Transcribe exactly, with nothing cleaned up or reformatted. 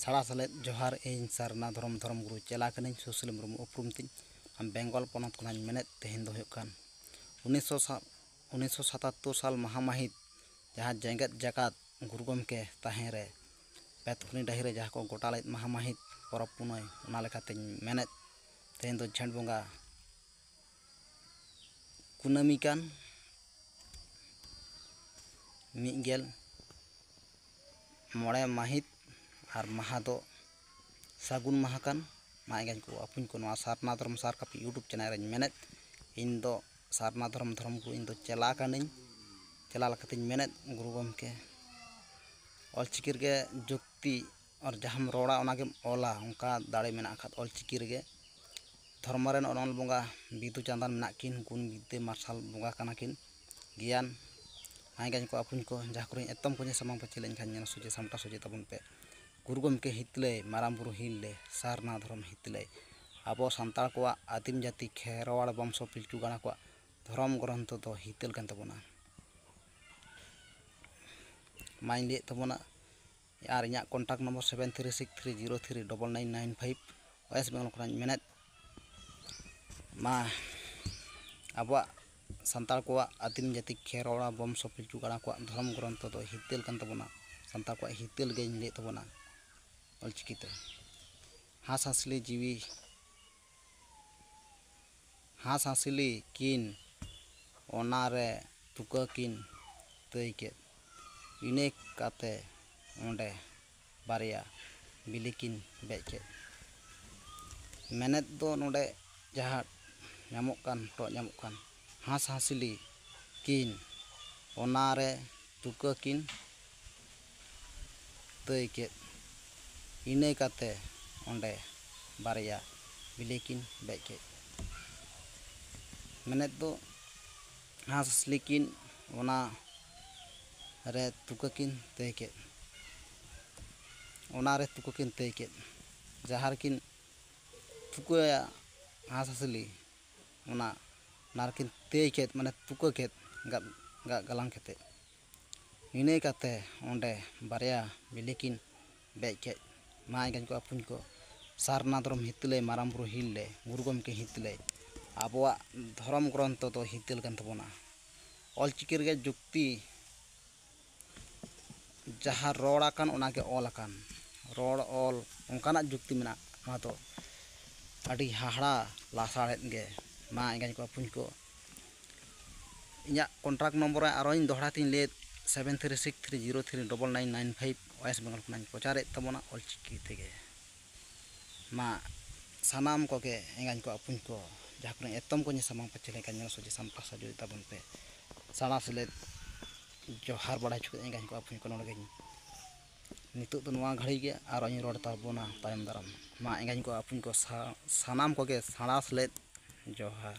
ᱥᱟᱲᱟ ᱥᱮᱞᱮᱫ ᱡᱚᱦᱟᱨ, ᱤᱧ ᱥᱟᱨᱱᱟ ᱫᱷᱚᱨᱚᱢ ᱫᱷᱚᱨᱚᱢ ᱜᱩᱨᱩ ᱪᱮᱞᱟ ᱠᱟᱹᱱᱟᱹᱧ, ᱥᱩᱥᱤᱞ ᱢᱩᱨᱢᱩ ᱩᱯᱨᱩᱢ ᱛᱤᱧ᱾ ᱵᱮᱝᱜᱚᱞ ᱯᱚᱱᱚᱛ ᱠᱷᱚᱱᱟᱜ ᱤᱧ ᱢᱮᱱᱮᱫ, ᱛᱮᱦᱮᱧ ᱫᱚ ᱦᱩᱭᱩᱜ ᱠᱟᱱ ᱩᱱᱤᱥᱥᱚ ᱥᱟ-, ᱩᱱᱤᱥᱥᱚ ᱥᱟᱛᱟᱛᱛᱳᱨ ᱥᱟᱞ ᱢᱟᱦᱟ ᱢᱟᱹᱦᱤᱛ, ᱡᱟᱦᱟᱸ ᱡᱮᱜᱮᱛ ᱡᱟᱠᱟᱛ ᱜᱩᱨᱩ ᱜᱚᱢᱠᱮ ᱛᱟᱦᱮᱸ ᱨᱮ ᱯᱮᱛᱠᱩᱱᱤ ᱰᱟᱹᱦᱤ ᱨᱮ ᱡᱟᱦᱟᱸ ᱠᱚ ᱜᱚᱴᱟ ᱞᱮᱫ ᱢᱟᱦᱟ ᱢᱟᱹᱦᱤᱛ ᱯᱚᱨᱚᱵᱽ ᱯᱩᱱᱟᱹᱭ, ᱚᱱᱟ ᱞᱮᱠᱟᱛᱮᱧ ᱢᱮᱱᱮᱫ, ᱛᱮᱦᱮᱧ ᱫᱚ ᱡᱷᱮᱸᱴ ᱵᱚᱸᱜᱟ ᱠᱩᱱᱟᱹᱢᱤ ᱠᱟᱱ, ᱢᱤᱫ ᱜᱮᱞ ᱢᱚᱬᱮ ᱢᱟᱹᱦᱤᱛ ᱟᱨ ᱢᱟᱦᱟ ᱫᱚ ᱥᱟᱹᱜᱩᱱ ᱢᱟᱦᱟ ᱠᱟᱱ᱾ ᱢᱟ ᱮᱸᱜᱟᱧ ᱠᱚ ᱟᱹᱯᱩᱧ ᱠᱚ, ᱱᱚᱣᱟ ᱥᱟᱨᱱᱟ ᱫᱷᱚᱨᱚᱢ ᱥᱟᱨ ᱠᱟᱹᱯᱤ YouTube ᱪᱮᱱᱮᱞ ᱨᱮᱧ ᱢᱮᱱᱮᱫ, ᱤᱧ ᱫᱚ ᱥᱟᱨᱱᱟ ᱫᱷᱚᱨᱚᱢ ᱫᱷᱚᱨᱚᱢ ᱜᱩᱨᱩ, ᱤᱧ ᱫᱚ ᱪᱮᱞᱟ ᱠᱟᱹᱱᱟᱹᱧ, ᱪᱮᱞᱟ ᱞᱮᱠᱟᱛᱤᱧ ᱢᱮᱱᱮᱫ, ᱜᱩᱨᱩ ᱜᱚᱢᱠᱮ ᱚᱞᱪᱤᱠᱤ ᱨᱮᱜᱮ ᱡᱩᱠᱛᱤ ᱟᱨ ᱡᱟᱦᱟᱸᱢ ᱨᱚᱲᱟ ᱚᱱᱟᱜᱮᱢ ᱚᱞᱟ, ᱚᱱᱠᱟ ᱫᱟᱲᱮ ᱢᱮᱱᱟᱜ ᱟᱠᱟᱫ ᱚᱞᱪᱤᱠᱤ ᱨᱮᱜᱮ᱾ ᱫᱷᱚᱨᱢᱚ ᱨᱮᱱ ᱚᱱᱚᱞ ᱵᱚᱸᱜᱟ ᱵᱤᱫᱩ ᱪᱟᱸᱫᱟᱱ ᱢᱮᱱᱟᱜ ᱠᱤᱱ, ᱜᱩᱱ ᱵᱤᱫᱽᱫᱟᱹ ᱢᱟᱨᱥᱟᱞ ᱵᱚᱸᱜᱟ ᱠᱟᱱᱟ ᱠᱤᱱ᱾ ᱜᱮᱭᱟᱱ ᱢᱟᱭᱜᱟᱧ ᱠᱚ ᱟᱹᱯᱩᱧ ᱠᱚ, ᱡᱟᱦᱟᱸ ᱠᱚᱨᱮᱧ ᱮᱛᱚᱢ ᱠᱚᱧᱮ ᱥᱟᱢᱟᱝ ᱯᱟᱹᱪᱷᱤ ᱞᱮᱱᱠᱷᱟᱱ ᱧᱮᱞ ᱥᱚᱡᱷᱮ ᱥᱟᱢᱴᱟᱣ ᱥᱚᱡᱷᱮ ᱛᱟᱵᱚᱱ ᱯᱮ᱾ ᱜᱩᱨᱩ ᱜᱚᱢᱠᱮ ᱦᱤᱛᱞᱟᱹᱭ, ᱢᱟᱨᱟᱝ ᱵᱩᱨᱩ ᱦᱤᱞᱞᱮ, ᱥᱟᱨᱱᱟ ᱫᱷᱚᱨᱚᱢ ᱦᱤᱛᱞᱟᱹᱭ᱾ ᱟᱵᱚ ᱥᱟᱱᱛᱟᱲ ᱠᱚᱣᱟᱜ ᱟᱹᱫᱤᱢ ᱡᱟᱹᱛᱤ ᱠᱷᱮᱨᱣᱟᱲ ᱵᱚᱝᱥᱚ ᱯᱤᱞᱪᱩ ᱜᱟᱲᱟ ᱠᱚᱣᱟᱜ ᱫᱷᱚᱨᱚᱢ ᱜᱨᱚᱱᱛᱷᱚ ᱫᱚ ᱦᱤᱛᱟᱹᱞ ᱠᱟᱱ ᱛᱟᱵᱚᱱᱟ᱾ ᱢᱟᱧ ᱞᱟᱹᱭᱮᱫ ᱛᱟᱵᱚᱱᱟ, ᱟᱨ ᱤᱧᱟᱹᱜ contact number seven three six three zero three double nine nine five, West Bengal ᱠᱷᱚᱱᱟᱜ ᱤᱧ ᱢᱮᱱᱮᱫ᱾ ᱢᱟ, ᱟᱵᱚᱣᱟᱜ ᱥᱟᱱᱛᱟᱲ ᱠᱚᱣᱟᱜ ᱟᱹᱫᱤᱢ ᱡᱟᱹᱛᱤ ᱠᱷᱮᱨᱣᱟᱲ ᱵᱚᱝᱥᱚ ᱯᱤᱞᱪᱩ ᱜᱟᱲᱟ ᱠᱚᱣᱟᱜ ᱫᱷᱚᱨᱚᱢ ᱜᱨᱚᱱᱛᱷᱚ ᱫᱚ ᱦᱤᱛᱟᱹᱞ ᱠᱟᱱ ᱛᱟᱵᱚᱱᱟ᱾ ᱥᱟᱱᱛᱟᱲ ᱠᱚᱣᱟᱜ ᱦᱤᱛᱟᱹᱞ ᱜᱮᱧ ᱞᱟᱹᱭᱮᱫ ᱛᱟᱵᱚᱱᱟ ᱚᱞᱪᱤᱠᱤ ᱛᱮ᱾ ᱦᱟᱸᱥ ᱦᱟᱸᱥᱞᱤ ᱡᱤᱣᱤ ᱦᱟᱸᱥ ᱦᱟᱸᱥᱞᱤ ᱠᱤᱱ ᱚᱱᱟ ᱨᱮ ᱛᱩᱠᱟᱹ ᱠᱤᱱ ᱛᱟᱹᱭ ᱠᱮᱫ᱾ ᱤᱱᱟᱹ ᱠᱟᱛᱮ ᱚᱸᱰᱮ ᱵᱟᱨᱭᱟ ᱵᱤᱞᱤ ᱠᱤᱱ ᱵᱮᱡ ᱠᱮᱫ᱾ ᱢᱮᱱᱮᱫ ᱫᱚ ᱱᱚᱰᱮ ᱡᱟᱦᱟᱸ ᱧᱟᱢᱚᱜ ᱠᱟᱱ, ᱦᱚᱨᱚᱜ ᱧᱟᱢᱚᱜ ᱠᱟᱱ, ᱦᱟᱸᱥ ᱦᱟᱸᱥᱞᱤ ᱠᱤᱱ ᱚᱱᱟ ᱨᱮ ᱛᱩᱠᱟᱹ ᱠᱤᱱ ᱛᱟᱹᱭ ᱠᱮᱫ᱾ ᱤᱱᱟᱹ ᱠᱟᱛᱮ ᱚᱸᱰᱮ ᱵᱟᱨᱭᱟ ᱵᱤᱞᱤ ᱠᱤᱱ ᱵᱮᱡ ᱠᱮᱫ᱾ ᱢᱮᱱᱮᱫ ᱫᱚ ᱦᱟᱸᱥ ᱦᱟᱸᱥᱞᱤ ᱠᱤᱱ ᱚᱱᱟ ᱨᱮ ᱛᱩᱠᱟᱹ ᱠᱤᱱ ᱛᱟᱹᱭ ᱠᱮᱫ᱾ ᱚᱱᱟ ᱨᱮ ᱛᱩᱠᱟᱹ ᱠᱤᱱ ᱛᱟᱹᱭ ᱠᱮᱫ᱾ ᱡᱟᱦᱟᱸ ᱨᱮᱠᱤᱱ ᱛᱩᱠᱟᱹᱭᱟ ᱦᱟᱸᱥ ᱦᱟᱸᱥᱞᱤ, ᱚᱱᱟ, ᱚᱱᱟ ᱨᱮᱠᱤᱱ ᱛᱟᱹᱭ ᱠᱮᱫ, ᱢᱟᱱᱮ ᱛᱩᱠᱟᱹ ᱠᱮᱫ, ᱜᱟᱜ, ᱜᱟᱜ ᱜᱟᱞᱟᱝ ᱠᱟᱛᱮᱫ᱾ ᱤᱱᱟᱹ ᱠᱟᱛᱮ ᱚᱸᱰᱮ ᱵᱟᱨᱭᱟ ᱵᱤᱞᱤ ᱠᱤᱱ ᱵᱮᱡ ᱠᱮᱫ᱾ ᱢᱟ ᱮᱸᱜᱟᱧ ᱠᱚ ᱟᱹᱯᱩᱧ ᱠᱚ, ᱥᱟᱨᱱᱟ ᱫᱷᱚᱨᱚᱢ ᱦᱤᱛᱟᱹᱞᱟᱹᱭ, ᱢᱟᱨᱟᱝ ᱵᱩᱨᱩ ᱦᱤᱞᱞᱮ, ᱜᱩᱨᱩ ᱜᱚᱢᱠᱮ ᱦᱤᱛᱟᱹᱞᱟᱹᱭ, ᱟᱵᱚᱣᱟᱜ ᱫᱷᱚᱨᱚᱢ ᱜᱨᱚᱱᱛᱷᱚ ᱫᱚ ᱦᱤᱛᱟᱹᱞ ᱠᱟᱱ ᱛᱟᱵᱚᱱᱟ᱾ ᱚᱞᱪᱤᱠᱤ ᱨᱮᱜᱮ ᱡᱩᱠᱛᱤ, ᱡᱟᱦᱟᱸ ᱨᱚᱲ ᱟᱠᱟᱱ ᱚᱱᱟᱜᱮ ᱚᱞ ᱟᱠᱟᱱ, ᱨᱚᱲ ᱚᱞ ᱚᱱᱠᱟᱱᱟᱜ ᱡᱩᱠᱛᱤ ᱢᱮᱱᱟᱜ, ᱱᱚᱣᱟ ᱫᱚ ᱟᱹᱰᱤ ᱦᱟᱦᱟᱲᱟ ᱞᱟᱥᱟᱲᱦᱮᱫ ᱜᱮ᱾ ᱢᱟ ᱮᱸᱜᱟᱧ ᱠᱚ ᱟᱹᱯᱩᱧ ᱠᱚ, ᱤᱧᱟᱹᱜ ᱠᱚᱱᱴᱨᱟᱠᱴ ᱱᱚᱢᱵᱚᱨ ᱟᱨᱚᱧ ᱫᱚᱦᱲᱟ ᱛᱮᱧ ᱞᱟᱹᱭᱮᱫ, seven three six three zero three double nine nine five, West Bengal ᱠᱷᱚᱱᱟᱜ ᱤᱧ ᱯᱨᱚᱪᱟᱨᱮᱫ ᱛᱟᱵᱚᱱᱟ ᱚᱞᱪᱤᱠᱤ ᱛᱮᱜᱮ᱾ ᱢᱟ ᱥᱟᱱᱟᱢ ᱠᱚᱜᱮ ᱮᱸᱜᱟᱧ ᱠᱚ ᱟᱹᱯᱩᱧ ᱠᱚ, ᱡᱟᱦᱟᱸ ᱠᱚᱨᱮ ᱮᱛᱚᱢ ᱠᱚ ᱧᱮᱞ ᱥᱟᱢᱟᱝ ᱯᱟᱪᱷᱮ ᱞᱮᱠᱟ ᱧᱮᱞ ᱥᱚᱡᱷᱮ ᱥᱟᱢᱴᱟᱣ ᱥᱟᱡᱟᱣ ᱛᱟᱵᱚᱱ ᱯᱮ᱾ ᱥᱟᱲᱟ ᱥᱮᱞᱮᱫ ᱡᱚᱦᱟᱨ ᱵᱟᱲᱟᱭ ᱦᱚᱪᱚ ᱠᱮᱫ ᱮᱸᱜᱟᱧ ᱠᱚ ᱟᱹᱯᱩᱧ ᱠᱚ ᱱᱚᱰᱮ ᱜᱮᱧ ᱱᱤᱛᱚᱜ ᱫᱚ ᱱᱚᱣᱟ ᱜᱷᱟᱹᱲᱤ ᱜᱮ, ᱟᱨᱚᱧ ᱨᱚᱲ ᱛᱟᱵᱚᱱᱟ ᱛᱟᱭᱚᱢ ᱫᱟᱨᱟᱢ᱾ ᱢᱟ ᱮᱸᱜᱟᱧ ᱠᱚ ᱟᱹᱯᱩᱧ ᱠᱚ ᱥᱟ-, ᱥᱟᱱᱟᱢ ᱠᱚᱜᱮ ᱥᱟᱲᱟ ᱥᱮᱞᱮᱫ ᱡᱚᱦᱟᱨ᱾